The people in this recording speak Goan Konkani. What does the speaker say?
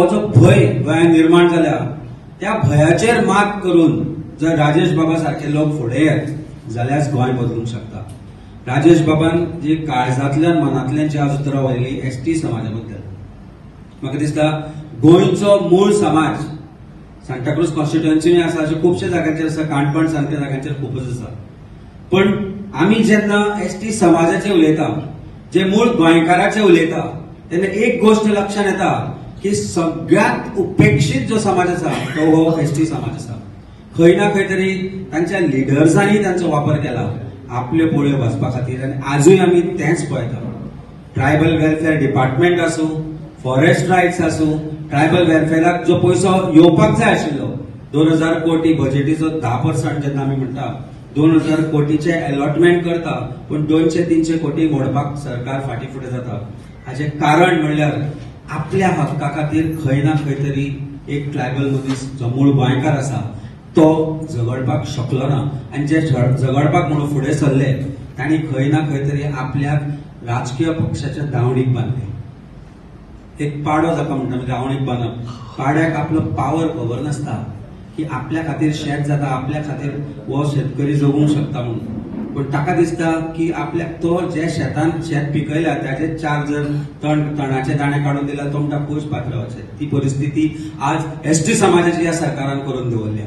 हो जो भंय गोंयांत निर्माण जाल्या त्या भंयाचेर मात करून जर राजेश बाबा सारखे लोक फुडें येत जाल्यार गोंय बदलूंक शकता. राजेश बाबान जी काळजांतल्यान मनांतल्यान जी आज उतरां व्हयली एस टी समाजा बद्दल, म्हाका दिसता गोंयचो मूळ समाज सांताक्रूज कॉन्स्टिट्युएन्सीनी आसा, अशे खुबशे जाग्यांचेर आसा, काणकोण सारक्या जाग्यांचेर खूबच आसा. पण आमी जेन्ना एस टी समाजाचे उलयता, जे मूळ गोंयकाराचे उलयता, तेन्ना एक गोश्ट लक्षात येता की सगळ्यांत उपेक्षीत जो समाज आसा तो हो एस टी समाज आसा. खंय ना खंय तरी तांच्या लिडर्सांनी तांचो वापर केला आपल्यो पोळयो भाजपा खातीर आनी आजूय आमी तेंच पळयता. ट्रायबल वेलफेअर डिपार्टमेंट आसूं, फॉरेस्ट रायट्स आसूं, ट्रायबल वेलफेअराक जो पयसो येवपाक जाय आशिल्लो 2000 कोटी बजेटीचो 10% जेन्ना आमी म्हणटा 2000 कोटीचे अलॉटमेंट करता, पूण 200-300 कोटी मोडपाक सरकार फाटीं फुडें जाता. हाचें कारण म्हणल्यार आपल्या हक्का खातीर खंय ना खंय तरी एक ट्रायबल मनीस जो मूळ गोंयकार आसा तो झगडपाक शकलो ना आनी जे झगडपाक म्हणून फुडें सरले तांणी खंय ना खंय तरी आपल्याक राजकीय पक्षाच्या दावणीक बांदले. एक पाडो जाका म्हणटा दावणीक बांदप, पाड्याक आपलो पावर खबर नासता की आपल्या खातीर शेत जाता, आपल्या खातीर हो शेतकरी जगूंक शकता म्हणून, पूण ताका दिसता की आपल्याक तो जे शेतान शेत पिकयल्या ताचे 4 जर तणाचे दाणे काडून दिल्या तो म्हणटा खूश पातळावचे. ती परिस्थिती आज एस टी समाजाची ह्या सरकारान करून दवरल्या.